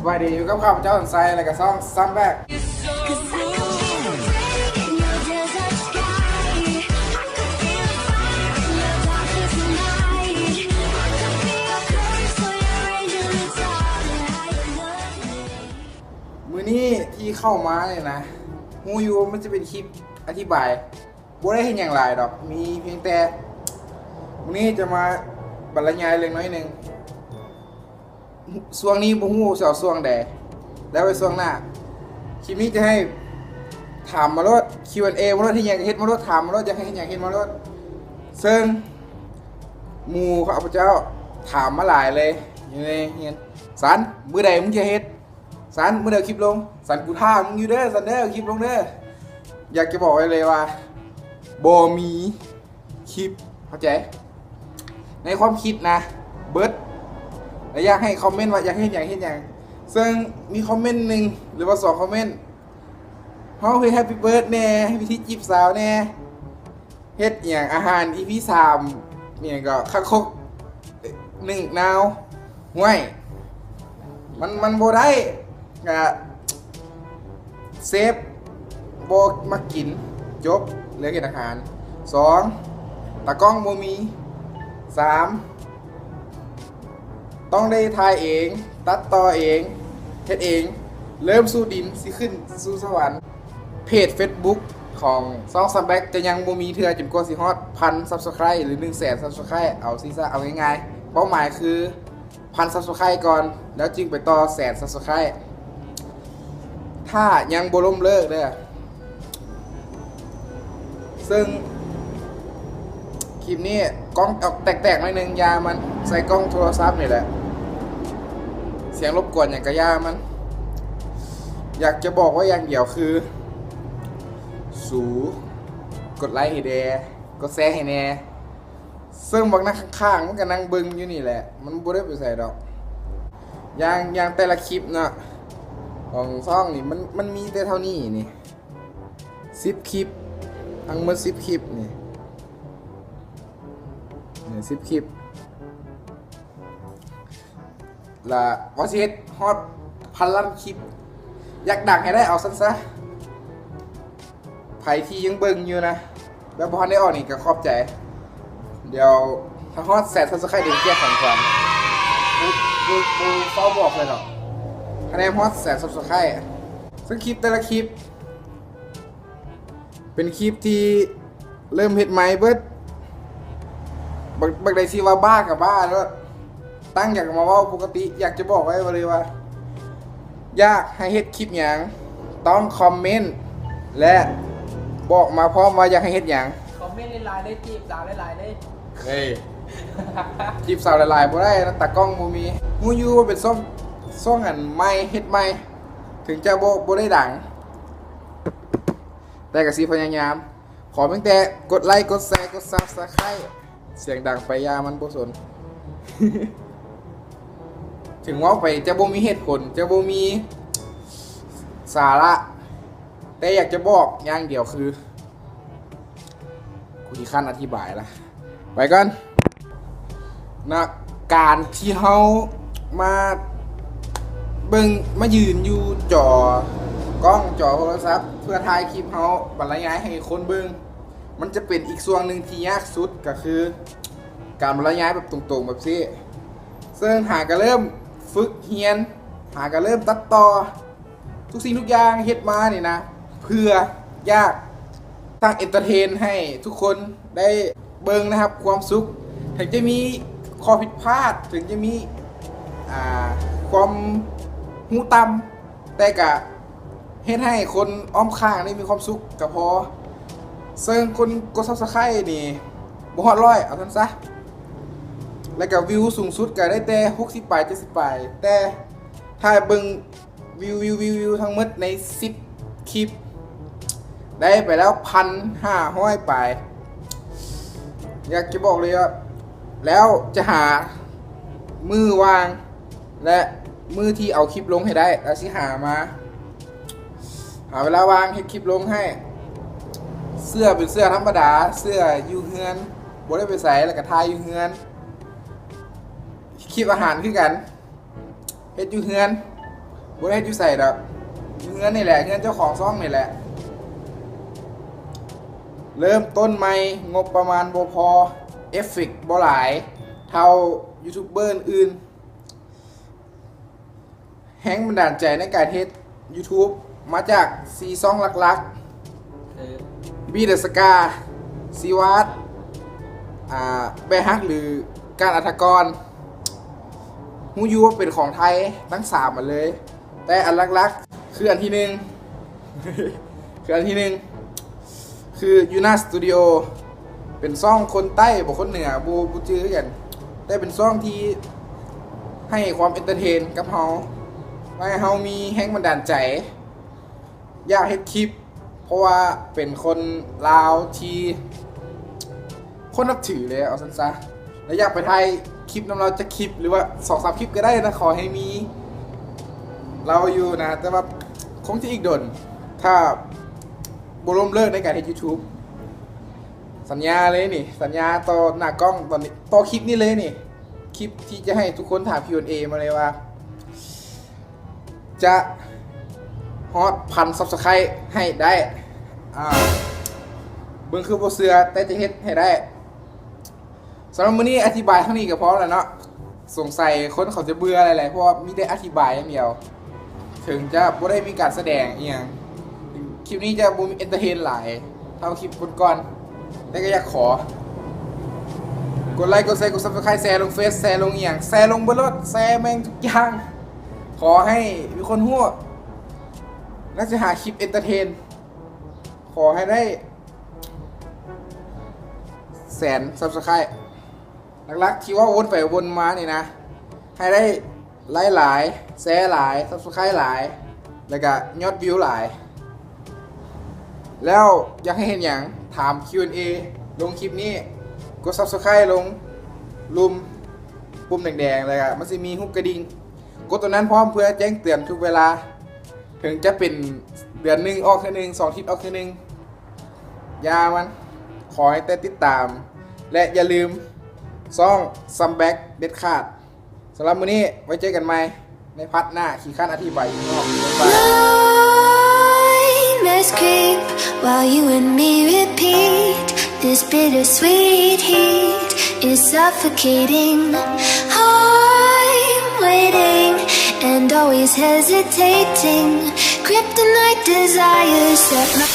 ສະບາຍດີ ຢູ່ກັບຂ້າພະເຈົ້າ ສັນໄຊ ແລະກະຊ່ອງ Sunback. ມື້ນີ້ທີ່ເຂົ້າມານີ້ນະ ຮູ້ຢູ່ວ່າມັນຈະເປັນຄລິບອະທິບາຍ ບໍ່ໄດ້ເຮັດຫຍັງຫຼາຍດອກ ມີພຽງແຕ່ມື້ນີ້ຈະມາບັນລະຍາຍເລື່ອງໜ້ອຍໜຶ່ງ. ຊ່ວງນີ້ບໍ່ຮູ້ຊິເອົາຊ່ວງໃດ ແລ້ວໄວ້ຊ່ວງໜ້າ. ຄລິບນີ້ຈະໃຫ້ຖາມມາໂລດ ຄິວແອນເອ ມາໂລດ ເຮັດຫຍັງກໍເຮັດມາໂລດ ຖາມມາໂລດ ຢາກໃຫ້ເຮັດຫຍັງເຮັດມາໂລດ. ເຊິ່ງໝູ່ຂ້າພະເຈົ້າຖາມມາຫຼາຍເລີຍ ຢູ່ໃນເຮືອນ ສັນ ມື້ໃດມຶງຈະເຮັດ? ສັນ ມື້ໃດເອົາຄລິບລົງ? ສັນ ກູຖ້າມຶງຢູ່ເດີ ສັນເດີ ເອົາຄລິບລົງເດີ. ຢາກຈະບອກໄວ້ເລີຍວ່າ ບໍ່ມີຄລິບ ເຂົ້າໃຈ? ໃນຄວາມຄິດນະ ເບິດ ແລະຢາກໃຫ້ຄອມເມັນວ່າຢາກເຮັດຫຍັງເຮັດຫຍັງ. ເຊິ່ງມີຄອມເມັນໜຶ່ງ ຫຼືວ່າສອງຄອມເມັນ ຮ້ອງເພງ Happy Birthday ແດ່ ວິທີຈີບສາວແດ່ ເຮັດອີ່ຫຍັງອາຫານ ອີພີສາມ ອີຫຍັງກໍຄາງຄົກໜຶ້ງນາວ. ຫ້ວຍ ມັນ ມັນບໍ່ໄດ້ ກະເຊຟບໍ່ມັກກິນ ຈົບ ເລື່ອງເຮັດອາຫານ. ສອງ ຕາກ້ອງບໍ່ມີ. ສາມ ຕ້ອງໄດ້ຖ່າຍເອງ ຕັດຕໍ່ເອງ ເຮັດເອງ ເລີ່ມສູ່ດິນ ຊິຂຶ້ນສູ່ສະຫວັນ. ເພຈເຟສບຸກຂອງຊ່ອງ Sunback ຈະຍັງບໍ່ມີເທື່ອ ຈົນກວ່າຊິຮອດພັນ Subscribe ຫຼື ໜຶ່ງແສນ Subscribe ເອົາຊີ້ຊະ ເອົາງ່າຍໆ ເປົ້າໝາຍຄື ພັນ Subscribe ກ່ອນ ແລ້ວຈຶ່ງໄປຕໍ່ແສນ Subscribe ຖ້າຍັງບໍ່ລົ້ມເລີກເດີ. ເຊິ່ງຄລິບນີ້ກ້ອງອອກແຕກໆໜ້ອຍໜຶ່ງ ຢ່າມັນ ໃສ່ກ້ອງໂທລະສັບນີ້ແຫຼະ ສຽງລົບກວນຫຍັງກະຢ່າມັນ. ຢາກຈະບອກໄວ້ຢ່າງດຽວຄື ສູກົດໄລໃຫ້ແດ່ ກົດແຊໃຫ້ແດ່. ເຊິ່ງບັກນັ່ງຂ້າງໆ ມັນກະນັ່ງເບິ່ງຢູ່ນີ້ແຫຼະ ມັນບໍ່ໄດ້ໄປໃສດອກ. ຢ່າງ ຢ່າງແຕ່ລະຄລິບເນາະ ຂອງຊ່ອງນີ້ ມັນ ມັນມີແຕ່ເທົ່ານີ້ນີ້ ສິບຄລິບ ທັງໝົດສິບຄລິບນີ້ ນີ້ສິບຄລິບ. ລະວ່າຊິເຮັດຮອດພັນລ້ານຄລິບ ຢາກດັງໃຫ້ໄດ້ ເອົາຊັ້ນຊະ. ໃຜທີ່ຍັງເບິ່ງຢູ່ນະ ແບບບໍ່ທັນໄດ້ອອກນີ້ກໍຂອບໃຈ. ດຽວຖ້າຮອດແສນ Subscribe ດຽວແຈກຂອງຂວັນ. ບໍ່ ບໍ່ ບໍ່ຟ້າວບອກເລີຍດອກ ຄະແນນຮອດແສນ Subscribe. ເຊິ່ງຄລິບແຕ່ລະຄລິບ ເປັນຄລິບທີ່ເລີ່ມເຮັດໃໝ່ເບິດ. ບັກ ບັກໃດຊິວ່າບ້າກໍບ້າໂລດ ຕັ້ງຢາກມາເວົ້າປົກກະຕິ. ຢາກຈະບອກໄວ້ວ່າເລີຍວ່າ ຢາກໃຫ້ເຮັດຄລິບຫຍັງ ຕ້ອງຄອມເມັນ ແລະ ບອກມາພ້ອມວ່າຢາກໃຫ້ເຮັດຫຍັງ. ຄອມເມັນຫຼາຍໆເລີຍ ຈີບສາວຫຼາຍໆເລີຍ. ເອີ ຈີບສາວຫຼາຍໆບໍ່ໄດ້ນະ ຕາກ້ອງບໍ່ມີ. ຮູ້ຢູ່ວ່າເປັນຊ່ອງ ຊ່ອງອັນໃໝ່ ເຮັດໃໝ່ ເຖິງຈະບໍ່ ບໍ່ໄດ້ດັງ ແຕ່ກໍຊິພະຍາຍາມ. ຂໍພຽງແຕ່ກົດໄລ ກົດແຊ ກົດ Subscribe ສຽງດັງໄປຢ່າ ມັນບໍ່ສົນ. ເຖິງເວົ້າໄປຈະບໍ່ມີເຫດຜົນ ຈະບໍ່ມີສາລະ ແຕ່ຢາກຈະບອກຢ່າງດຽວຄື ກູຂີ້ຄ້ານອະທິບາຍລະ ໄປກ່ອນ. ນະ ການທີ່ເຮົາມາເບິ່ງ ມາຢືນຢູ່ຈໍກ້ອງຈໍໂທລະສັບ ເພື່ອຖ່າຍຄລິບເຮົາບັນລະຍາຍໃຫ້ຄົນເບິ່ງ ມັນຈະເປັນອີກຊ່ວງໜຶ່ງທີ່ຍາກສຸດ ກໍຄືການບັນລະຍາຍແບບຕົງໆແບບຊີ້. ເຊິ່ງຫາກໍເລີ່ມຝຶກຮຽນ ຫາກໍເລີ່ມຕັດຕໍ່ ທຸກສິ່ງທຸກຢ່າງເຮັດມານີ້ນະ ເພື່ອຢາກສ້າງເອັນເຕີເທນໃຫ້ທຸກຄົນໄດ້ເບິ່ງ ໄດ້ຮັບຄວາມສຸກ. ເຖິງຈະມີຂໍ້ຜິດພາດ ເຖິງຈະມີ ອ່າ ຄວາມຮູ້ຕ່ຳ ແຕ່ກະເຮັດໃຫ້ຄົນອ້ອມຂ້າງໄດ້ມີຄວາມສຸກກະພໍ. ເຊິ່ງຄົນກົດ Subscribe ນີ້ບໍ່ຮອດຮ້ອຍ ເອົາຊັ້ນຊະ ແລ້ວກະວິວສູງສຸດກະໄດ້ແຕ່ຫົກສິບປາຍ ເຈັດສິບປາຍ ແຕ່ຖ້າເບິ່ງ ວິວ ວິວ ວິວ ວິວທັງໝົດໃນສິບຄລິບ ໄດ້ໄປແລ້ວພັນຫ້າຮ້ອຍປາຍ. ຢາກຈະບອກເລີຍວ່າ ແລ້ວຈະຫາມື້ວ່າງ ແລະ ມື້ທີ່ເອົາຄລິບລົງໃຫ້ໄດ້ ແລ້ວຊິຫາມາ ຫາເວລາວ່າງເຮັດຄລິບລົງໃຫ້. ເສື້ອເປັນເສື້ອທຳມະດາ ເສື້ອຢູ່ເຮືອນ ບໍ່ໄດ້ໄປໃສ ແລ້ວກະຖ່າຍຢູ່ເຮືອນ. ຄລິບອາຫານຄືກັນ ເຮັດຢູ່ເຮືອນ ບໍ່ໄດ້ເຮັດຢູ່ໃສດອກ ເຮືອນນີ້ແຫຼະ ເຮືອນເຈົ້າຂອງຊ່ອງນີ້ແຫຼະ. ເລີ່ມຕົ້ນໃໝ່ ງົບປະມານບໍ່ພໍ ເອຟເຟັກບໍ່ຫຼາຍເທົ່າຢູທູບເບີອື່ນໆ. ແຮງບັນດານໃຈໃນການເຮັດຢູທູບມາຈາກສີ່ຊ່ອງຫຼັກໆ ຄື ບີເດີສະກາ ຊີວາດ ອ່າ ແບຮັກ ຫຼື ການ ອັດຖະກອນ. ຮູ້ຢູ່ວ່າເປັນຂອງໄທທັງສາມອັນເລີຍ ແຕ່ອັນຫຼັກໆ ຄືອັນທີໜຶ່ງ ຄືອັນທີໜຶ່ງ ຄືຢູນາສະຕູດິໂອ ເປັນຊ່ອງຄົນໃຕ້ ບໍ່ ຄົນເໜືອ ບໍ່ ບໍ່ຈື່ຄືກັນ ແຕ່ເປັນຊ່ອງທີ່ໃຫ້ຄວາມເອັນເຕີເທນກັບເຮົາ ແລະ ໃຫ້ເຮົາມີແຮງບັນດານໃຈ ຢາກເຮັດຄລິບ ເພາະວ່າເປັນຄົນລາວທີ່ຄົນນັບຖືເລີຍ ເອົາຊັ້ນຊະ ແລະ ຢາກໄປຖ່າຍຄລິບນຳລາວຈັກຄລິບ ຫຼືວ່າສອງສາມຄລິບກໍໄດ້ນະ ຂໍໃຫ້ມີລາວຢູ່ນະ ແຕ່ວ່າຄົງຈະອີກດົນ ຖ້າບໍ່ລົ້ມເລີກໃນການເຮັດຢູທູບ. ສັນຍາເລີຍນີ້ ສັນຍາຕໍ່ໜ້າກ້ອງຕອນນີ້ ຕໍ່ຄລິບນີ້ເລີຍນີ້ ຄລິບທີ່ຈະໃຫ້ທຸກຄົນຖາມ ຄິວ ແອນ ເອ ມາເລີຍວ່າ ຈະຮອດພັນຊັບສະໄຄຣບ໌ໃຫ້ໄດ້ ອ່າ ເບິ່ງຄືບໍ່ເຊື່ອ ແຕ່ຈະເຮັດໃຫ້ໄດ້. ສຳລັບມື້ນີ້ອະທິບາຍເທົ່ານີ້ກໍພໍແລ້ວເນາະ ສົງໄສຄົນເຂົາຈະເບື່ອແລ້ວແຫຼະ ເພາະວ່າມີແຕ່ອະທິບາຍຢ່າງດຽວ ເຖິງຈະບໍ່ໄດ້ມີການສະແດງອີ່ຫຍັງ ຄລິບນີ້ຈະບໍ່ມີເອັນເຕີເທນຫຼາຍເທົ່າຄລິບກ່ອນໆ ແຕ່ກໍຢາກຂໍກົດໄລ ກົດແຊ ກົດຊັບສະໄຄຣບ໌ ແຊລົງເຟສ ແຊລົງອີ່ຫຍັງ ແຊລົງເບິດໂລດ ແຊແມ່ງທຸກຢ່າງ ຂໍໃຫ້ມີຄົນຮູ້ ແລະ ຈະຫາຄລິບເອັນເຕີເທນ ຂໍໃຫ້ໄດ້ແສນຊັບສະໄຄຣບ໌. ຫຼັກໆ ທີ່ເວົ້າວົນໄປວົນມານີ້ນະ ໃຫ້ໄດ້ໄລຄ໌ຫຼາຍ ແຊຫຼາຍ ຊັບສະໄຄຣບ໌ຫຼາຍ ແລ້ວກະຍອດວິວຫຼາຍ. ແລ້ວຢາກໃຫ້ເຮັດຫຍັງ? ຖາມ ຄິວ ແອນ ເອ ລົງຄລິບນີ້ ກົດຊັບສະໄຄຣບ໌ລົງລຸ່ມປຸ່ມແດງໆ ແລ້ວກະມັນຊິມີຮູບກະດິ່ງ ກົດຕົວນັ້ນພ້ອມເພື່ອແຈ້ງເຕືອນທຸກເວລາ ເຖິງຈະເປັນເດືອນໜຶ່ງອອກເທື່ອໜຶ່ງ ສອງທິດອອກເທື່ອໜຶ່ງ ຢ່າມັນ ຂໍໃຫ້ແຕ່ຕິດຕາມ ແລະ ຢ່າລືມຊ່ອງ Some Back ເດັດຂາດ. ສຳລັບມື້ນີ້ໄວ້ເຈີກັນໃໝ່ໃນພາດໜ້າ ຂີ້ຄ້ານອະທິບາຍອີກຮອບ ບາຍບາຍ. Nightmares creep while you and me repeat. This bittersweet heat is suffocating. I'm waiting and always hesitating. Kryptonite desires set my